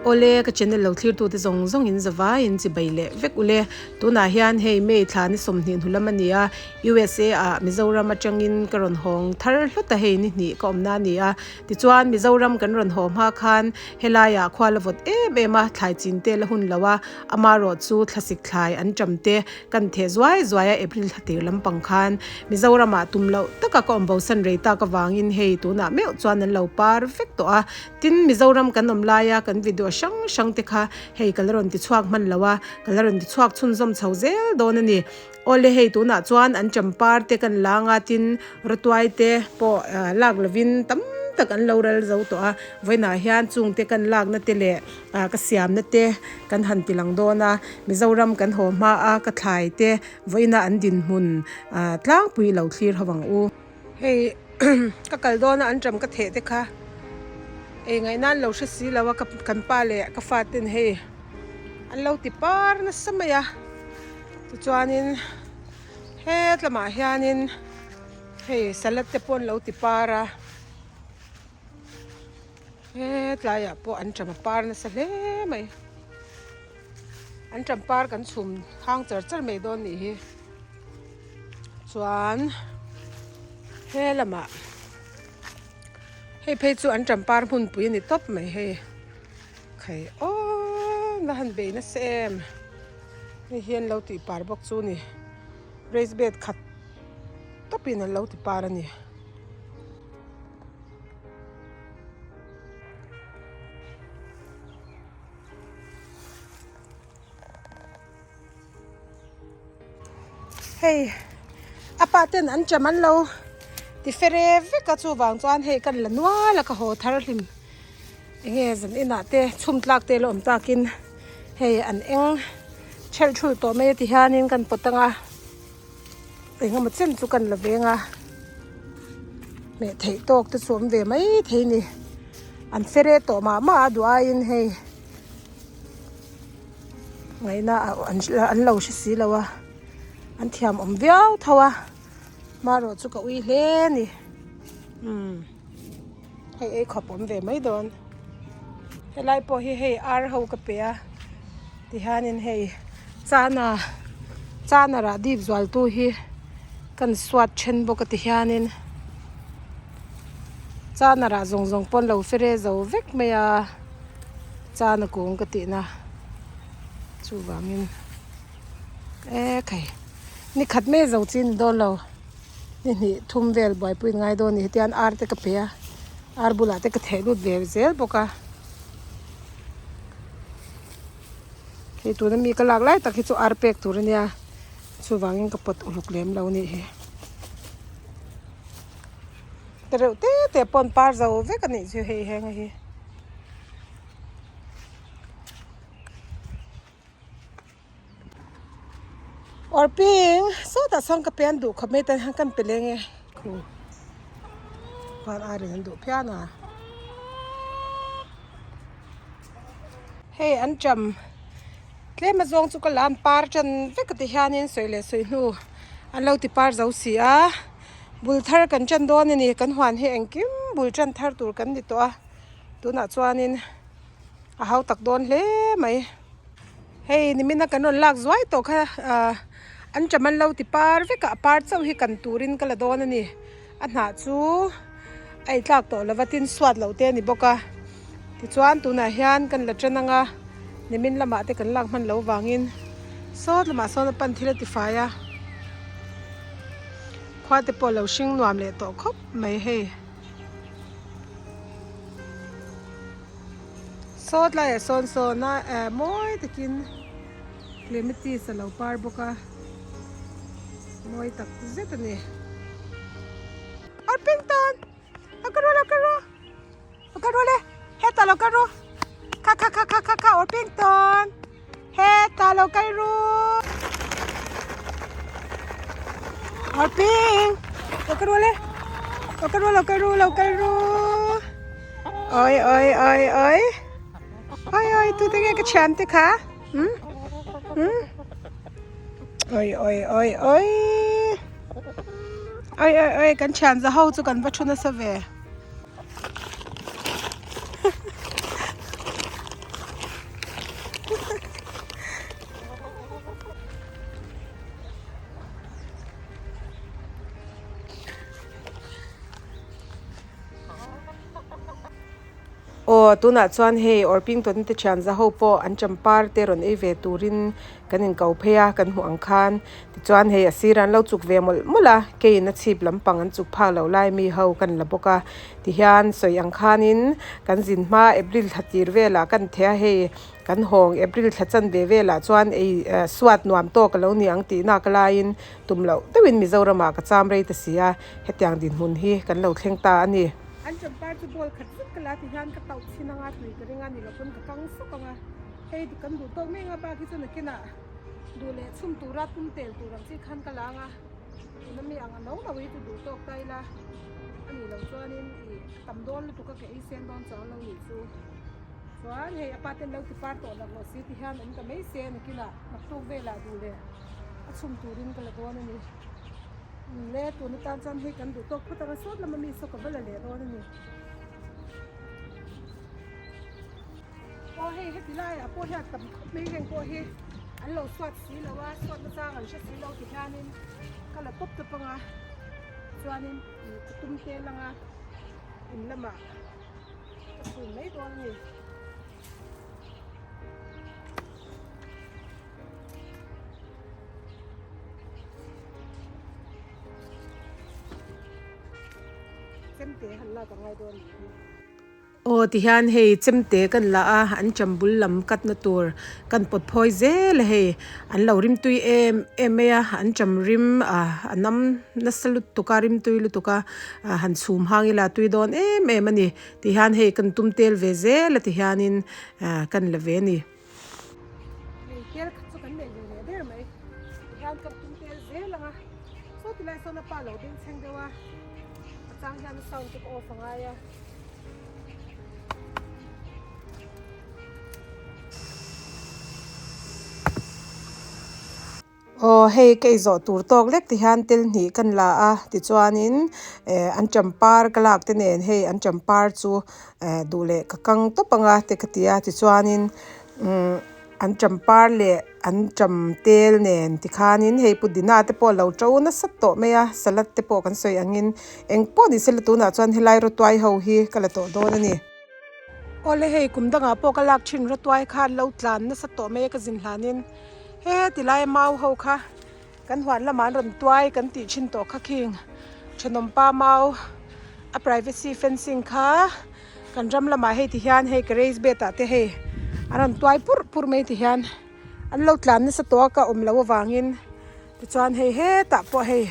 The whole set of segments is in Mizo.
Awle, ka channel lo thlirtute zawng zawng in zavai in chibai leh vek ule. Tunah hian hei May thla ni 20 hnu lam a ni a, USA ah Mizoram atangin ka rawn hawng thar hlawt a hei ni hnih ka awmna a ni a. Tichuan Mizoram kan rawn haw hma khan helaiah khua la vawt em em a, thlai chin te la hun lo a, amarawh chu thlasik thlai an ṭam te kan theh zuai zuai a April thla tir lampang khan Mizoramah tum loh taka ka awm bosan rei tak avangin hei tunah meuh chuan an lo par vek tawh a. Tin, Mizoram kan awm laia kan video hrang hrang te kha hei ka la rawn ti chhuak hman lo a, ka la rawn ti chhuak chhunzawm chho zel dawn a ni. Awle hei tunah chuan an champar te kan la anga tin rawtuai te pawh lak lovin tam tak an lo ral zo tawh a, vawiinah hian chung te kan lakna te leh ka siamna te kan han ti lang dawn a, Mizoram kan haw hma a ka thlai te vawiina an dinhmun tlangpui lo thlir ho ang u. Hei ka kal dawn a an ṭam ka theh te kha ei ngaih nan lo hre si lo a ka kan pa leh ka fa ten hei an lo ti par nasa mai a tichuanin het lamah hianin hei salad te pawh an lo ti par a hetlaiah pawh an ṭam a par nasa hle mai an ṭam par kan chhum hang char char mai dawn nih hi. Chuan he lamah hei phei chu an champar hmunpui a ni tawp mai hei khai aw na han bei nasa em hei hi an lo tih par bawk chu a ni raise bed khat tawpin an lo ti par a ni. Hei a pa ten an cham an lo ti fere vek a chuvang chuan hei kan la nual a ka haw thar hlim enge zan inah te chhum tlak te la awm takin hei an eng thelh thulh tawh mai a ti hianin kan pawt anga engemaw chen chu kan la veng a hmeh theih tawk te chu awm ve mai thei a ni an fere tawh mah mah a duh aiin hei. Ngaihna an lo hre si lo a an thiam awm viau tho a marawh chu ka ui hle a ni umm hei ei khawp awm ve mai dawn helai pawh hi hei ar ho ka pe a tihianin hei chana chana rah dip zual tu hi kan suat then bawk a tihianin chana rah zawng zawng pawn lo fere zo vek mai a. Chana kung ka tihna chuvangin e khai ni khat mai zo chi ni dawn lo ni hnih thum vel buaipui in ngai dawn a ni hetiang ar te ka pe a ar bulah te ka theh lut ve zel bawk a hei tuna mi ka lak lai tak hi chu ar pek tur a nia chuvangin ka pawt uluk lem lo a nih hi te reuh te te pawn par zo vek a nih chu hei heng hi. Awr ping sawtah sawn ka pe an duh khawp mai tan hian kan pe leng e khu khuan ar in an duh phian a hei an cham tlem a zawng chu ka la an par tan vek a ti hianin sawi leh sawi hnu an lo ti par zo si a bul thar kan tan dawn a ni kan huan hi engkim bul tan thar tur kan ni tawh a. Tunah chuanin a hau tak dawn hle mai hei nimina kan rawn lak zuai tawh kha ahh an ṭam an lo ti par vek a a par chauh hi kan turin ka la dawn a ni a hnah chu a ei tlak tawh lova tin suat loh te a ni bawk a tichuan tunah hian kan la ṭan ang a nimin lamah te kan lak hman loh vangin sawt lamah sawn a pan thil a ti fai a khua te pawh a lo hring nuam leh tawh khawp mai hei. Saw tlaiah sawn sawn a eh mawi takin clematis a lo par bawk a mawi tak zet a ni. Arpington a ka rual a ka ru a ka rual e hetah lo ka ru kha kha kha kha kha kha Orpington hetah lo kal ru Orping lo ka rual e lo ka ru lo ka ru lo ka ru oi oi oi oi oi oi tu te nge ka thian te kha hmm hmm oi oi oi oi oi oi oi kan thian za ho chu kan va thu nasa ve. Aw tunah chuan hei Orpington te thian za ho pawh an champar te rawn ei ve turin kan inko phei a kan hmuh ang khan tichuan hei a sirah an lo chuk ve mawlh mawlh a keiin a chhip lampang an chuk phak loh lai mi ho kan la bawk a tihian sawi ang khanin kan zin hma April thla tir velah kan theh a hei kan hawng April thla chanve velah chuan ei ah suat nuam tawk alo ni ang tih nak laiin tum loh deuhin Mizoramah ka cham rei ta si a hetiang dinhmun hi kan lo thleng ta a ni. An champar chu ball khat zet ka la ti hian ka tauh chhin anga tui ka ring a ni lo pawn ka kang sawk anga hei kan duh tawk mek anga bak hi chu nakinah duh leh chhum tura tum tel tur ang chi khan ka la anga tuna mi ang a no no hi chu duh tawk ta ila a nih loh chuanin ih a tam dawn lutuk a ka ei sen dawn chuang lo nih chu chuan hei a pa ten lo ti par tawh loh si ti hian awm ta mai se nakinah naktuk velah duh leh a chhum turin ka la dawn a ni. Le tun atan chuan hei kan duh tawk phawt ang a sawt lama mi saw ka va la leh dawn a ni. Aw hei heti laiah pawh hian tam khawp mai heng pawh hi an lo suat si lo a suat na chang an hre si lo ti hianin ka la tawp tawp ang a chuanin ih ka tum tel ang a in lamah ka chhun mai dawn a ni. Chemte han lak a ngai dawn nih hi. Aw tihian hei chemte kan la a an chambul lam cut na tur kan pawt phawi zel a hei an lo rimtui em em mai a an cham rim ah a nam nasa lutuk a rimtui lutuk a han chhum hang ila tui dawn em em a ni tihian hei kan tum tel ve zel a tihianin kan la ve a ni. Hei tel khat chu kan neih ve leh ber mai tihian kan tum tel zel ang a saw tilai sawn a pa lo beng chheng deuh a a chang hian sound te ka off a ngai a. Aw hei ka izawh tur tawk lek ti hian tel hnih kan la a tichuanin eh an champar ka lak te nen hei an champar chu eh duh leh ka kang tawp anga te ka ti a tichuanin umm an champar leh an cham tel nen tikhanin hei pudina te pawh a lo to nasa tawh mai a salad te pawh kan sawi angin engpawh ni sela tunah chuan helai rawtuai ho hi ka la tawh dawn a ni. Awle hei kum dangah pawh ka lak thin rawtuai kha an lo tlan nasa tawh mai a ka zin hlanin. He tilai mau ho kha kan huan lamah an rawn tuai kan tih thin tawh kha khing thenawm pa mau a privacy fencing kha kan ram lamah hei ti hian hei ka raise bed ah te hei an rawn tuai pur pur mai ti hian an lo tlan nasa tawh a ka awm loh avangin tichuan hei hetah pawh hei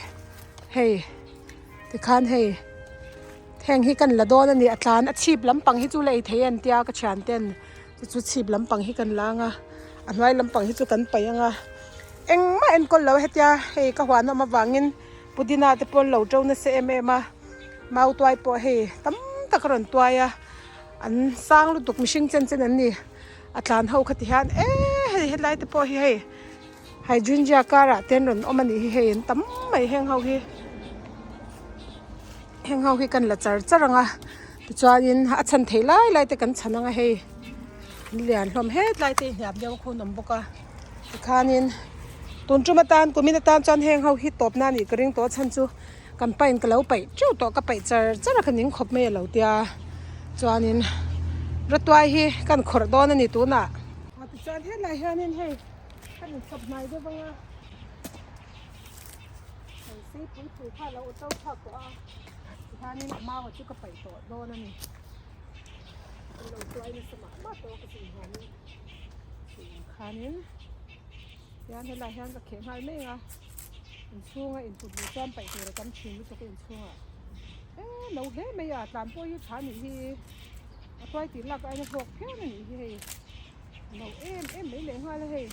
hei tikhan hei heng hi kan la dawn a ni a tlan a chhip lampang hi chu la ei thei a ni tia ka thian ten. Chu chu chhip lampang hi kan lang a a hnuai lampang hi chu kan paih ang a engmah enkawl lo hetia hei ka huan awm avangin pudina te pawh an lo to nasa em em a mau tuai pawh hei tam tak a rawn tuai a an sang lutuk mihring chen chen an ni a tlan ho kha ti hian eee hei helai te pawh hi hei hydrangea karah te an rawn awm a nih hi hei an tam mai heng ho hi heng ho hi kan la char char ang a tichuanin a chhan theih lai lai te kan chhan ang a hei an lian hlawm hetlai te hi hniam deuh khun awm bawk a tikhanin tun tum atan kumin atan chuan heng ho hi tawp na anih ka ring tawh a chhan chu kan pain ka lo paih teuh tawh ka paih char char a ka ning khawp mai a lo tia chuanin rawtuai hi kan khawrh dawn a ni tunah. Tichuan helai hianin hei kan inchhawp hnai deuh ang a. Hei sei pui pui kha a lo to chhuak tawh a tihianin a mau chu ka paih tawh dawn a ni an lo tuai nasa mah mah tawh a ka zin hianin tiang khanin tihian helai hian ka kheh nghal mek a inchhunga input luh chuan paih tur a tam thin lutuk a inchhungah e no hle mai a tlan pawh hi tha anih hi a tuai tih lak aiin a hlawk phian anih hi hei no em em mai leh nghal a hei.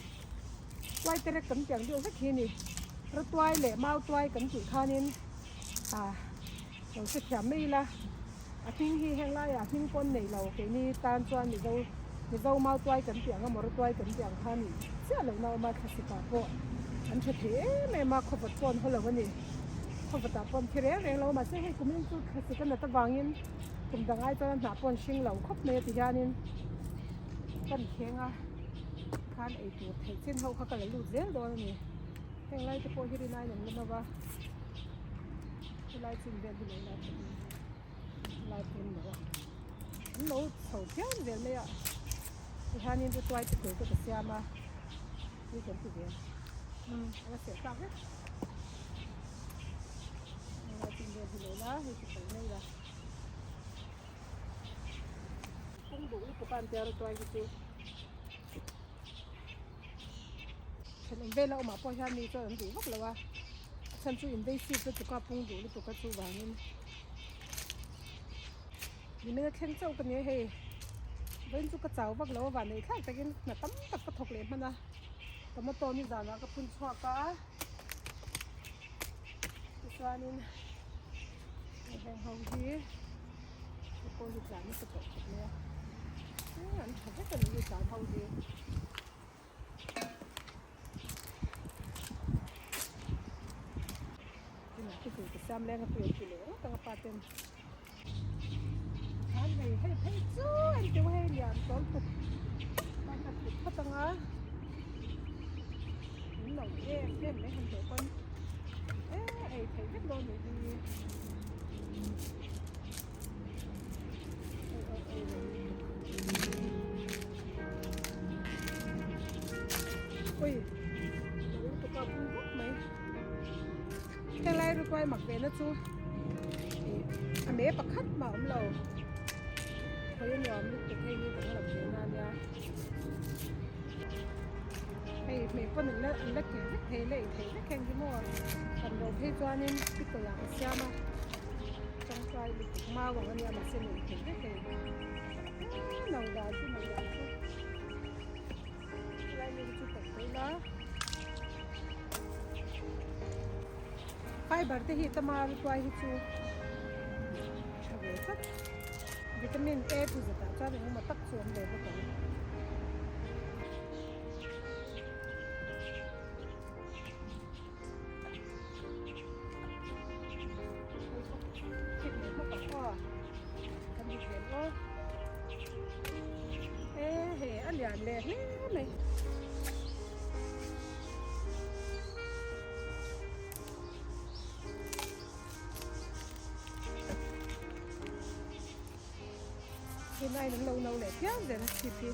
Tuai terek kan tih ang deuh vek hi a ni. Rawtuai leh mau tuai kan tih khanin ah lo hre thiam mai ila a hming hi heng laiah hming pawn nei lo keini tan chuan mizo mizo mau tuai kan tih ang a maw rawtuai kan tih ang kha a nih chiah lohna a awm a thlasik ah pawh an tha thei em em a khawvawt pawh an haw lo a ni. Khawvawt ah pawh an thi reng reng lo a mahse hei kumin chu thlasik a nat avangin kum dang ai chuan a hnah pawh an hring lo khawp mai a ti hianin kan kheng a. khan ei tur theih chin ho kha ka la lut zel dawn a ni heng lai te pawh hi rin aiin an la no a helai chin vel hi lo la tha in helai pawh an no a. An lo chho phian zel mai a, tihianin chu tuai te tur te ka siam a, ni kan ti ve umm a la seh tlak vek a tin vel hi lo la hei ti fel mai la pung duh lutuk a an tia tuai hi chu thenawm vela awmah pawh hian mi chuan an duh vak lo a, a chhan chu invasive lutuk a pung duh lutuk a chuvangin. Nimin a thleng chauh ka nia hei vawiin chu ka chau vak lo a vanneih thlak takin hna tam tak ka thawk leh hman a tomato ni zanah ka phun chhuak a tichuanin heng ho hi hei pawh hi tlan nasa tawh khawp mai a an tha vek a ni hi tlan ho hi. Tunah chu tui ka siam leng a tui an ti leh ringawt ang a pa ten. Khan hei hei phei chu an teuh hei lian tawl tuk a ka thut phawt ang a. Min lo em em mai han hmuh pawn e ei theih vek dawn nih hi. Ui lo lutuk a bung bawk mai helai rutuai mak ve na chu ih a me pakhat mah a awm lo khawi a nuam lutuk hei hi danglam ve na ania hei hmeh pawn an la an la keh vek thei la ei theih vek heng hi maw kan ro phei chuanin pickle ah ka siam a tangkai lutuk mau ang ania mahse nei theih vek hei eee no dan chu no dan chu helai mi hi chu tawp tawh ila fiber te hi tama rutuai hi chu tha ve tlat vitamin A chu zatah chuan engemaw tak chu awm ve bawk ang. A lian leh hle mai. Tunlai an lo no leh phian zel a chhip hi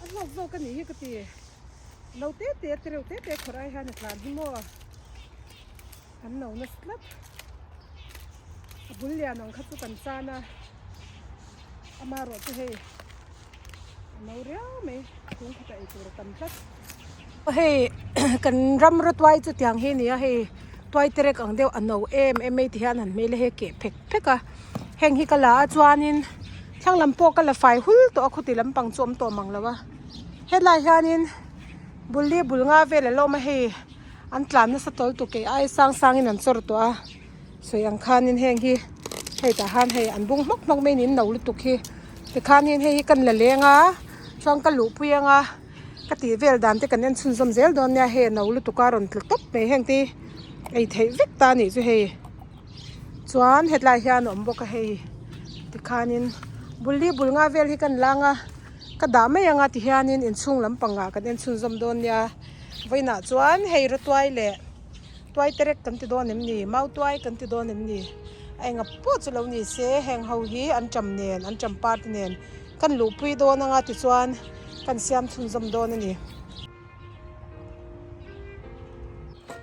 a hlawk zawk a nih hi ka ti. No te te te reuh te te khawrh ai hian a tlan hi maw an no nasa tlat a bul lian ang kha chu kan chan a amaherawh chu hei a no riau mai chung khatah ei tur a tam tlat hei kan ram rawtuai chu tiang hi a ni a hei tuai terek ang deuh a no em em mai ti hian han hmel a hei a keh phek phek a heng hi ka la a chuanin thlang lam pawh ka la fai hul tawh a khawti lampang chu awm tawh mang lo a. Hetlai hianin bul li bul nga vel a la awm a hei an tlan nasa tawl tuk kei ai sang sangin an chawr tawh a sawi ang khanin heng hi hei tah han hei an bung hmawk hmawk mai niin no lutuk hi tikhanin hei hi kan la leng a chuan ka luhpui anga ka tih vel dan te kan en chhunzawm zel dawn nia hei a no lutuk a rawn tlu tawp mai heng te ei theih vek ta a nih chu hei. Chuan hetlai hian a awm bawk a hei tikhanin bul li bul nga vel hi kan lang a ka dah mai anga tihianin inchhung lampangah kan en chhunzawm dawn nia vawiinah chuan hei rawtuai leh tuai terek kan ti dawn em ni mau tuai kan ti dawn em ni a enga pawh chu lo ni se heng ho hi an ṭam nen an ṭam par te nen kan luhpui dawn anga tichuan kan siam chhunzawm dawn a ni.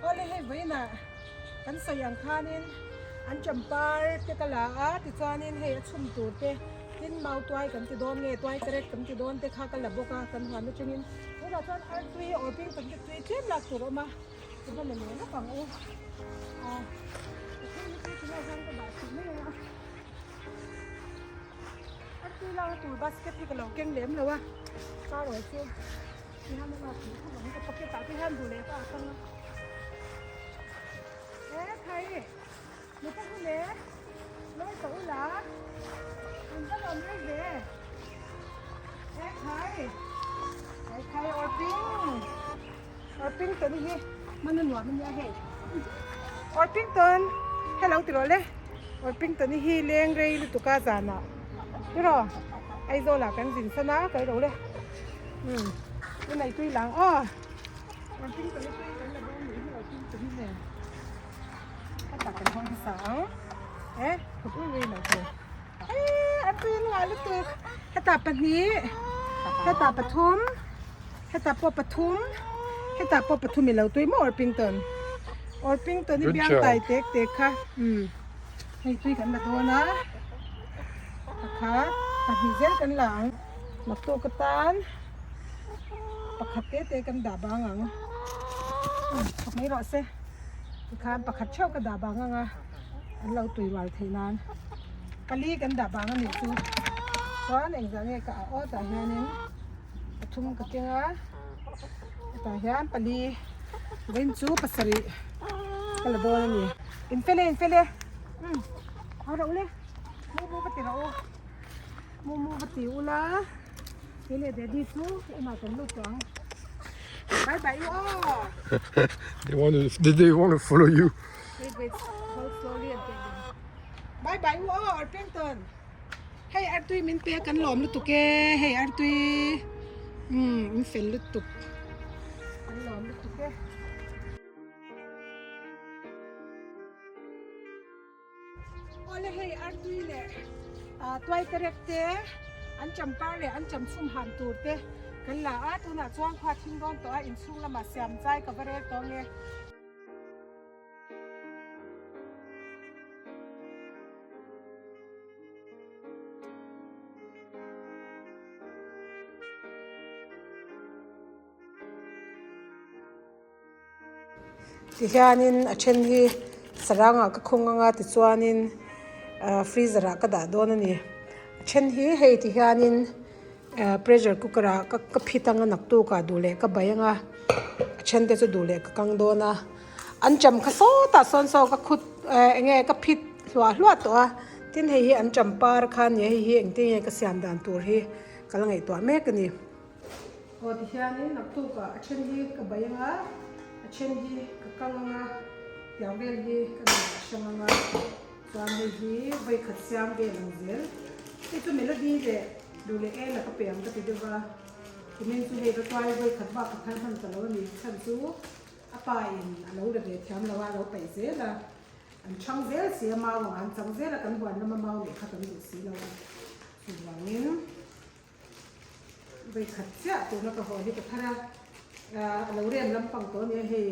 Awle hei vawiinah. Kan sawi ang khanin an champar te ka la a tichuanin hei a chhum tur te tin mau tuai kan ti dawn nge tuai terek kan ti dawn te kha ka la bawk a kan huan atangin tunah chuan artui or ping kan ti tui tlem lak tur a awm a ti hman a ni lawk ang u a thil hi chu tunah hian ka dah thei mai ang a artui lakna tur basket hi ka lo keng lem lo a kar awh chu tihian a lak theih khawp ang ka pocket ah te hian duh leh ka ak ang a. E khai mi ta hu le loi ta ula in va lawm rei ve e khai e khai or ping or ping ton hi man a nuam ania hei or ping ton hello ti rawh le or ping ton hi leng rei lutuk a zanah tiraw Aizawl ah kan zin san a ka ilo le um tunei tui lang aw. ngah lutuk. Hetah pahnih, hetah pathum, hetah pawh pathum, hetah pawh pathum i lo tui maw Orpington? Orpington i biang tai tek tek kha. Umm hei tui kan la dawn a, pakhat, pahnih zel kan la ang. Naktuk atan pakhat te te kan dah bang ang. Umm thawk mai rawh se. Tikhan pakhat theuh ka dah bang ang a, an lo tui rual theih nan. Pali kan dah bang a nih chu. Chuan engzah nge ka ah aw tah hianin pathum ka keng a, hetah hian pali vawiin chu pasarih ka la dawn a ni. In fel e, in fel e. Umm haw rawh ule, mu mu va ti rawh u, mu mu va ti ula. Kei leh daddy chu inah kan lut tawh ang. Bye bye u aw. They want to, did they want to follow you? Wait, wait, hold slowly and take them. Bye bye u aw, Orpington. Hei artui min pe kan lawm lutuk e, hei artui. Um, in fel lutuk. Kan lawm lutuk e. Awle hei artui leh tuai terek te an champar leh an chamchhum han tur te kan la a, tunah chuan khua thim dawn tawh a inchhung lamah siam chai ka va rel tawh ange. Tihianin a then hi sarangah ka khung anga tichuanin ahh freezer ah ka dah dawn a ni a then hi hei tihianin ahh pressure cooker ah ka ka phit anga naktuk ah duh leh ka bai anga a then te chu duh leh ka kang dawn a an cham kha sawtah sawn saw ka khut ehh eng nge ka phit hluah hluah tawh a tin hei hi an cham par kha a ni a hei hi engtin nge ka siam dan tur hi ka la ngaihtuah mek a ni. Aw tihianin naktukah a then hi ka bai anga, a then hi ka kang anga, tiang vel hi ka nei a hrang anga, chuan hei hi vawikhat siam vel ang zel. Hei chu melody leh duh leh ela ka pe ang ka ti deuh va, kumin chu hei va tuai vawikhat bak ka thar hman ta lo a ni, chhan chu a pa in a lo la ve thiam lo a, a lo paih zel a, an chhang zel si a, mau ang an chang zel a, kan huan lama mau leh kha kan duh si lo a, chuvangin. Vawikhat chiah tuna ka haw hi ka thar a, a lo rem lampang tawh ania hei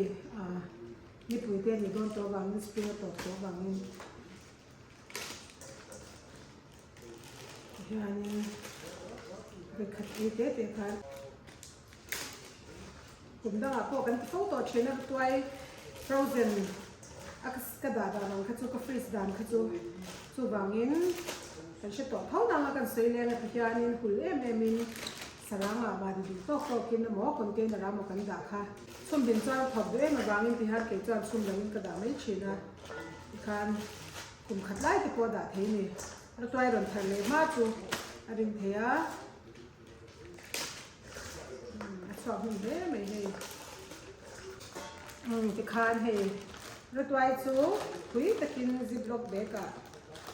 nipui te a nih dawn tawh avangin spring a tawp tawh avangin tihianin vawikhat ei te te khan kum dangah pawh kan ti fo tawh thin a tuai frozen a ka dah dan ang kha chu ka freeze dan kha chu chuvangin kan hre tawh tho nang a kan sawi leng a ti hianin hul em em in sarangah mahni duh tawk tawkin emaw container ah emaw kan dah kha chhum din chuan a thawk duh em avangin ti hian kei chuan chhum loin ka dah mai thin a tikhan kum khat lai te pawh a dah thei a ni rawtuai rawn thar leh hma chu a rin thei a. A chhuak hmun hle mai hei. Umm tikhan hei rawtuai chu pui takin ziplock bag ah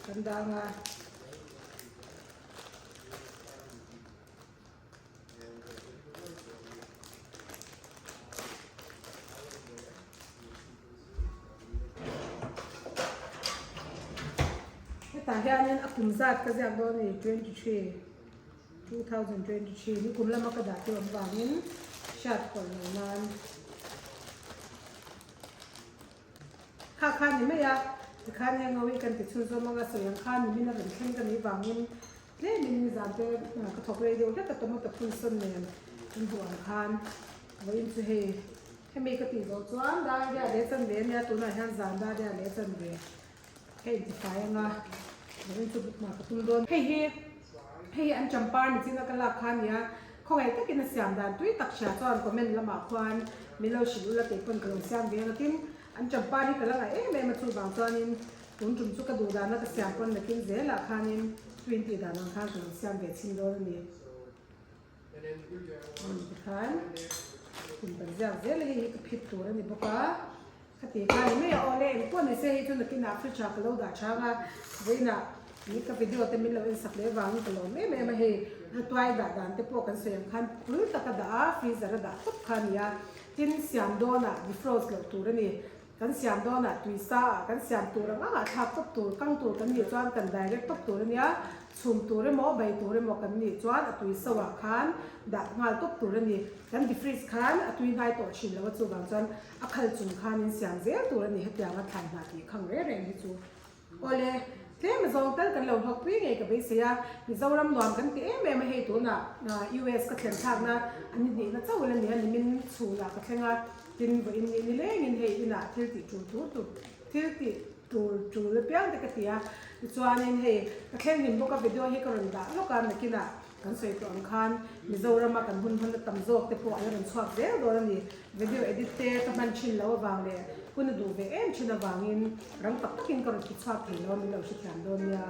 kan dang a. Hetah hianin a kum zat ka ziak dawn a ni 23. 2023 ni kum lama ka dah tur avangin hriat pawlh loh nan kha kha ni mai a, tikhan heng ho hi kan ti chhunzawm anga sawi ang khan nimin a rawn thleng ka nih vangin tlemin nizan te ka thawk rei deuh hlek a tomato phun sawn nen kan hmuh ang khan vawiin chu hei hemi ka tih zawh chuan dar riah leh chanve ania tunah hian zan dar riah leh chanve. Hei intifai anga vawiin chu hma ka tum dawn. Hei hi hei hi an champar ni chin a ka lak kha a nia, khawngaih takin a siam dan tui tak hria chuan comment lamah khuan min lo hrilh ula kei pawn ka lo siam ve ang a tin an champar hi ka la ngaih em em a chuvang chuanin tun tum chu ka duh dana ka siam pawn nakin zelah khanin tui intih dan ang khan ka lo siam ve chhin dawn a ni. Tikhan kum kan ziak zel a hei hi ka phit tur a ni bawk a. Ka ti kha ni mai a, awle engpawh ni se hei chu nakinah fridge ah ka lo dah chang a, vawiinah ni ka video te min lo en sak leh vangin ka lawm em em a, hei rawtuai dah dan te pawh kan sawi ang khan pul taka dah a, freezer a dah tawp kha a ni a, tin siam dawnah defrost loh tur a ni. Kan siam dawnah tui sa ah kan siam tur ang angah thlak tawp tur, kang tur kan nih chuan kan direct tawp tur a nia, chhum tur emaw bai tur emaw kan nih chuan a tui so ah khan dah nghal tawp tur a ni. Kan defreeze khan a tui hnai tawh thin lo a chuvang chuan a khal chung khan in siam zel tur a ni hetianga thlai hnah tih khang reng reng hi chu. Awle, tlem a zawng tal kan lo hlawkpui ngei ka beisei a, Mizoram nuam kan ti em em a hei tunah US ka thlen thlakna a ni hnihna chauh la nia nimin chhunah ka thleng a, tin vawiin ni ni lengin hei inah thil tih tul tur tur thil tih tur tul apiang te ka ti a, tichuanin hei ka thleng hlim bawk a video hi ka rawn dah lawk a nakinah Kan sawi tawh ang khan Mizorama kan hun hmanna tam zawk te pawh an rawn chhuak zel dawn a ni. Video edit te ka hman thin loh avang leh hun a duh ve em thin avangin rang tak takin ka rawn ti chhuak thei lo a min lo hrethiam dawn nia.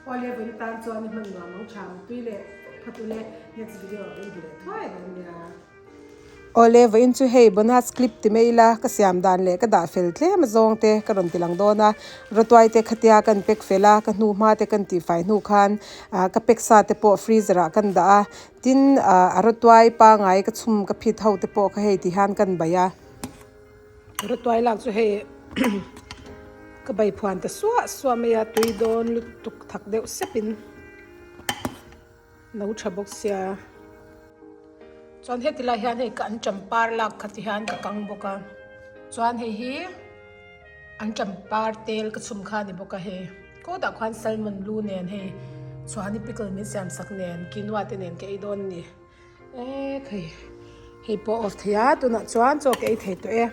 Awle vawiin tan chuan i hman nuam ang tha mutui leh phawt ule next video ah ka inhmu leh thuai dawn nia. Awle vawiin chu hei bonus clip ti mai ila ka siam dan leh ka dah fel tlem a zawng te ka rawn ti lang dawn a rawtuai te khatia kan pack fel a ka hnu hma te kan tih fai hnu khan ah ka pack sa te pawh freezer ah kan dah a tin ah a rawtuai pangai ka chhum ka phit ho te pawh kha hei ti hian kan baih a rawtuai lak chu hei ka bai phuan ta suah suah mai a tui dawn lutuk thak deuh sep in. No tha bawk sia. Chuan heti lai hian hei ka anṭam par lak kha ti hian ka kang bawk a. Chuan hei hi anṭam par tel ka chhum kha a ni bawk a hei. Kawtah khuan salmon lu nen hei chhuani pickle min siam sak nen quinoa te nen ka ei dawn a ni. Ekhei hei pawh off thei a tunah chuan chaw ka ei thei tawh e.